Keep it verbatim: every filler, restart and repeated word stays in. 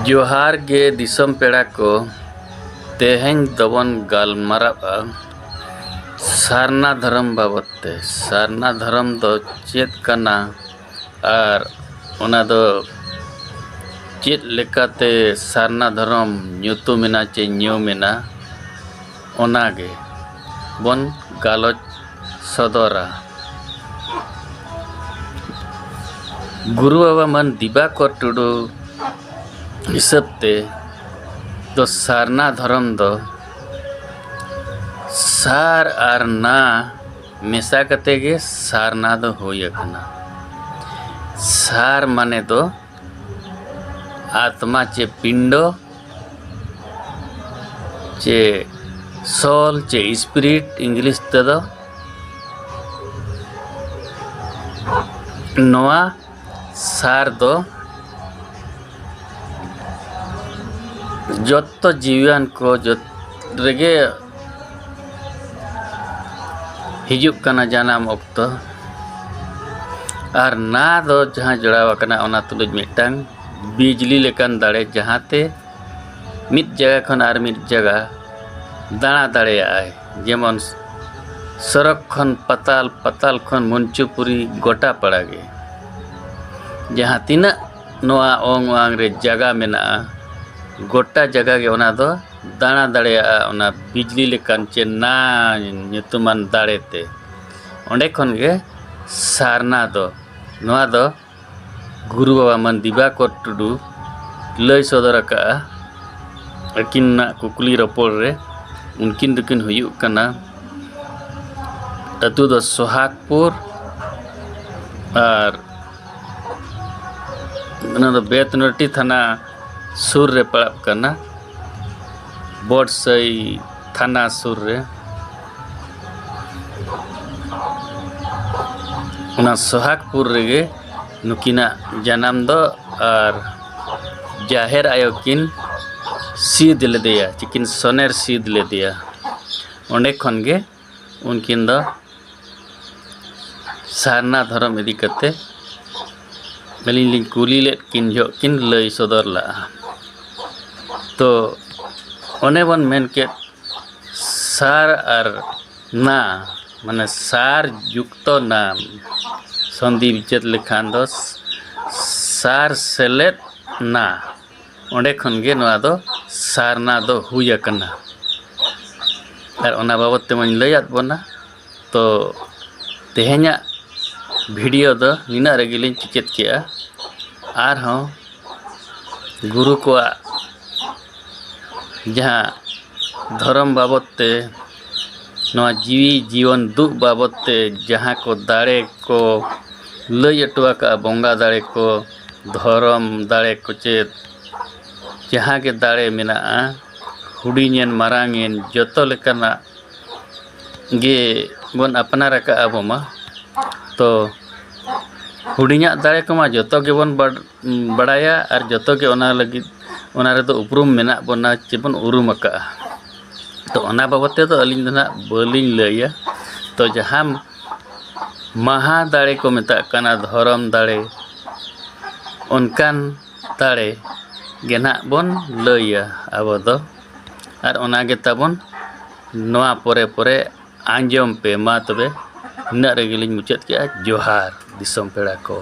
ᱡᱚᱦᱟᱨ ᱜᱮ ᱫᱤᱥᱚᱢ ᱯᱮᱲᱟ ᱠᱚ᱾ ᱛᱮᱦᱮᱧ ᱫᱚᱵᱚᱱ ᱜᱟᱞᱢᱟᱨᱟᱜᱼᱟ ᱥᱟᱨᱱᱟ ᱫᱷᱚᱨᱚᱢ ᱵᱟᱵᱚᱫ ᱛᱮ᱾ ᱥᱟᱨᱱᱟ ᱫᱷᱚᱨᱚᱢ ᱫᱚ ᱪᱮᱫ ᱠᱟᱱᱟ ᱟᱨ ᱚᱱᱟ ᱫᱚ ᱪᱮᱫ ᱞᱮᱠᱟᱛᱮ ᱥᱟᱨᱱᱟ ᱫᱷᱚᱨᱚᱢ ᱧᱩᱛᱩᱢ ᱮᱱᱟ ᱪᱮ ᱧᱩᱢ ᱮᱱᱟ, ᱚᱱᱟ ᱜᱮ ᱵᱚᱱ ᱜᱟᱞᱚᱪ ᱥᱚᱫᱚᱨᱟ᱾ ᱜᱩᱨᱩ ᱵᱟᱵᱟ ᱢᱟᱹᱱ ᱫᱤᱵᱟᱠᱚᱨ ᱴᱩᱰᱩ ᱦᱤᱥᱟᱹᱵ ᱛᱮ ᱫᱚ ᱥᱟᱨᱱᱟ ᱫᱷᱚᱨᱚᱢ ᱫᱚ ᱥᱟᱨ ᱟᱨ ᱱᱟ ᱢᱮᱥᱟ ᱠᱟᱛᱮ ᱜᱮ ᱥᱟᱨᱱᱟ ᱫᱚ ᱦᱩᱭ ᱟᱠᱟᱱᱟ᱾ ᱥᱟᱨ ᱢᱟᱱᱮ ᱫᱚ ᱟᱛᱢᱟ ᱪᱮ ᱯᱤᱱᱰᱚ ᱪᱮ ᱥᱚᱞ ᱪᱮ ᱥᱯᱤᱨᱤᱴ ᱤᱝᱞᱤᱥ ᱛᱮᱫᱚ᱾ ᱱᱚᱣᱟ ᱥᱟᱨ ᱫᱚ ᱡᱚᱛᱚ ᱡᱤᱣᱤᱭᱟᱱ ᱠᱚ ᱡᱚᱛ- ᱨᱮᱜᱮ ᱦᱤᱡᱩᱜ ᱠᱟᱱᱟ ᱡᱟᱱᱟᱢ ᱚᱠᱛᱚ᱾ ᱟᱨ ᱱᱟ ᱫᱚ ᱡᱟᱦᱟᱸ ᱡᱚᱲᱟᱣ ᱟᱠᱟᱱᱟ, ᱚᱱᱟ ᱛᱩᱞᱩᱡ ᱢᱤᱫᱴᱟᱝ ᱵᱤᱡᱽᱞᱤ ᱞᱮᱠᱟᱱ ᱫᱟᱲᱮ, ᱡᱟᱦᱟᱸᱛᱮ ᱢᱤᱫ ᱡᱟᱭᱜᱟ ᱠᱷᱚᱱ ᱟᱨ ᱢᱤᱫ ᱡᱟᱭᱜᱟ ᱫᱟᱬᱟ ᱫᱟᱲᱮᱭᱟᱜᱼᱟᱭ᱾ ᱡᱮᱢᱚᱱ ᱥᱚᱨᱚᱠ ᱠᱷᱚᱱ ᱯᱟᱛᱟᱞ, ᱯᱟᱛᱟᱞ ᱠᱷᱚᱱ ᱢᱚᱧᱪᱚᱯᱩᱨᱤ, ᱜᱚᱴᱟ ᱯᱟᱲᱟ ᱜᱮ ᱡᱟᱦᱟᱸ ᱛᱤᱱᱟᱹᱜ ᱱᱚᱣᱟ ᱚᱝ ᱣᱟᱝ ᱨᱮ ᱡᱟᱭᱜᱟ ᱢᱮᱱᱟᱜᱼᱟ, ᱜᱚᱴᱟ ᱡᱟᱭᱜᱟ ᱜᱮ ᱚᱱᱟ ᱫᱚ ᱫᱟᱬᱟ ᱫᱟᱲᱮᱭᱟᱜᱼᱟ, ᱚᱱᱟ ᱵᱤᱡᱽᱞᱤ ᱞᱮᱠᱟᱱ ᱪᱮ ᱱᱟ ᱧᱩᱛᱩᱢᱟᱱ ᱫᱟᱲᱮ ᱛᱮ᱾ ᱚᱸᱰᱮ ᱠᱷᱚᱱ ᱜᱮ ᱥᱟᱨᱱᱟ ᱫᱚ, ᱱᱚᱣᱟ ᱫᱚ ᱜᱩᱨᱩ ᱵᱟᱵᱟ ᱢᱟᱹᱱ ᱫᱤᱵᱟᱠᱚᱨ ᱴᱩᱰᱩ ᱞᱟᱹᱭ ᱥᱚᱫᱚᱨ ᱟᱠᱟᱫᱼᱟ᱾ ᱟᱹᱠᱤᱱᱟᱜ ᱠᱩᱠᱞᱤ ᱨᱚᱯᱚᱲ ᱨᱮ ᱩᱱᱠᱤᱱ ᱫᱚᱠᱤᱱ ᱦᱩᱭᱩᱜ ᱠᱟᱱᱟ, ᱟᱹᱛᱩ ᱫᱚ ᱥᱳᱦᱟᱜᱽᱯᱩᱨ ᱟᱨ ᱚᱱᱟ ᱫᱚ ᱵᱮᱛᱱᱚᱴᱤ ᱛᱷᱟᱱᱟ ᱥᱩᱨ ᱨᱮ ᱯᱟᱲᱟᱜ ᱠᱟᱱᱟ, ᱵᱚᱰᱥᱟᱹᱭ ᱛᱷᱟᱱᱟ ᱥᱩᱨ ᱨᱮ᱾ ᱚᱱᱟ ᱥᱳᱦᱟᱜᱽᱯᱩᱨ ᱨᱮᱜᱮ ᱱᱩᱠᱤᱱᱟᱜ ᱡᱟᱱᱟᱢ ᱫᱚ᱾ ᱟᱨ ᱡᱟᱦᱮᱨ ᱟᱭᱳ ᱠᱤᱱ ᱥᱤᱫ ᱞᱮᱫᱮᱭᱟ, ᱪᱤᱠᱤᱱ ᱥᱚᱱᱮᱨ ᱥᱤᱫ ᱞᱮᱫᱮᱭᱟ᱾ ᱚᱸᱰᱮ ᱠᱷᱚᱱ ᱜᱮ ᱩᱱᱠᱤᱱ ᱫᱚ ᱥᱟᱨᱱᱟ ᱫᱷᱚᱨᱚᱢ ᱤᱫᱤ ᱠᱟᱛᱮ ᱟᱹᱞᱤᱧ ᱞᱤᱧ ᱠᱩᱞᱤ ᱞᱮᱫ ᱠᱤᱱ ᱡᱚᱦᱚᱜ ᱠᱤᱱ ᱞᱟᱹᱭ ᱥᱚᱫᱚᱨ ᱞᱟᱜᱼᱟ᱾ ᱛᱚ ᱚᱱᱮ ᱵᱚᱱ ᱢᱮᱱ ᱠᱮᱫ ᱥᱟᱨ ᱟᱨ ᱱᱟ, ᱢᱟᱱᱮ ᱥᱟᱨ ᱡᱩᱠᱛᱚ ᱱᱟ, ᱥᱚᱱᱫᱷᱤ ᱵᱤᱪᱷᱮᱫ ᱞᱮᱠᱷᱟᱱ ᱫᱚ ᱥᱟᱨ ᱥᱮᱞᱮᱫ ᱱᱟ, ᱚᱸᱰᱮ ᱠᱷᱚᱱ ᱜᱮ ᱱᱚᱣᱟ ᱫᱚ ᱥᱟᱨᱱᱟ ᱫᱚ ᱦᱩᱭ ᱟᱠᱟᱱᱟ᱾ ᱟᱨ ᱚᱱᱟ ᱵᱟᱵᱚᱫ ᱛᱮᱢᱟᱧ ᱞᱟᱹᱭᱟᱫ ᱵᱚᱱᱟ᱾ ᱛᱚ ᱛᱮᱦᱮᱧᱟᱜ ᱵᱷᱤᱰᱤᱭᱳ ᱫᱚ ᱱᱤᱱᱟᱹᱜ ᱨᱮᱜᱮ ᱞᱤᱧ ᱠᱮᱪᱮᱫ ᱠᱮᱜᱼᱟ᱾ ᱟᱨᱦᱚᱸ ᱜᱩᱨᱩ ᱠᱚᱣᱟᱜ ᱡᱟᱦᱟᱸ ᱫᱷᱚᱨᱚᱢ ᱵᱟᱵᱚᱫ ᱛᱮ, ᱱᱚᱣᱟ ᱡᱤᱣᱤ ᱡᱤᱭᱚᱱ ᱫᱩᱜ ᱵᱟᱵᱚᱫ ᱛᱮ ᱡᱟᱦᱟᱸ ᱠᱚ ᱫᱟᱲᱮ ᱠᱚ ᱞᱟᱹᱭ ᱦᱚᱴᱚ ᱟᱠᱟᱫᱼᱟ, ᱵᱚᱸᱜᱟ ᱫᱟᱲᱮ ᱠᱚ, ᱫᱷᱚᱨᱚᱢ ᱫᱟᱲᱮ ᱠᱚ, ᱪᱮᱫ ᱡᱟᱦᱟᱸ ᱜᱮ ᱫᱟᱲᱮ ᱢᱮᱱᱟᱜᱼᱟ, ᱦᱩᱰᱤᱧᱮᱱ ᱢᱟᱨᱟᱝᱮᱱ ᱡᱚᱛᱚ ᱞᱮᱠᱟᱱᱟᱜ ᱜᱮ ᱵᱚᱱ ᱟᱯᱱᱟᱨ ᱟᱠᱟᱫᱼᱟ ᱟᱵᱚ ᱢᱟ᱾ ᱛᱚ ᱦᱩᱰᱤᱧᱟᱜ ᱫᱟᱲᱮ ᱠᱚᱢᱟ ᱡᱚᱛᱚ ᱜᱮᱵᱚᱱ ᱵᱟᱰ- ᱵᱟᱲᱟᱭᱟ ᱟᱨ ᱡᱚᱛᱚ ᱜᱮ ᱚᱱᱟ ᱞᱟᱹᱜᱤᱫ, ᱚᱱᱟ ᱨᱮᱫᱚ ᱩᱯᱨᱩᱢ ᱢᱮᱱᱟᱜ ᱵᱚᱱᱟ, ᱪᱮᱵᱚᱱ ᱩᱨᱩᱢ ᱟᱠᱟᱫᱼᱟ᱾ ᱛᱚ ᱚᱱᱟ ᱵᱟᱵᱚᱫ ᱛᱮᱫᱚ ᱟᱹᱞᱤᱧ ᱫᱚ ᱱᱟᱦᱟᱜ ᱵᱟᱹᱞᱤᱧ ᱞᱟᱹᱭᱟ᱾ ᱛᱚ ᱡᱟᱦᱟᱸ ᱢᱟᱦᱟ ᱫᱟᱲᱮ ᱠᱚ ᱢᱮᱛᱟᱜ ᱠᱟᱱᱟ, ᱫᱷᱚᱨᱚᱢ ᱫᱟᱲᱮ, ᱚᱱᱠᱟᱱ ᱫᱟᱲᱮ ᱜᱮ ᱱᱟᱦᱟᱜ ᱵᱚᱱ ᱞᱟᱹᱭᱟ ᱟᱵᱚ ᱫᱚ᱾ ᱟᱨ ᱚᱱᱟ ᱜᱮ ᱛᱟᱵᱚᱱ ᱱᱚᱣᱟ ᱯᱚᱨᱮ ᱯᱚᱨᱮ ᱟᱸᱡᱚᱢ ᱯᱮ᱾ ᱢᱟ ᱛᱚᱵᱮ ᱱᱤᱱᱟᱹᱜ ᱨᱮᱜᱮ ᱞᱤᱧ ᱢᱩᱪᱟᱹᱫ ᱠᱮᱜᱼᱟ᱾ ᱡᱚᱦᱟᱨ ᱫᱤᱥᱚᱢ ᱯᱮᱲᱟ ᱠᱚ᱾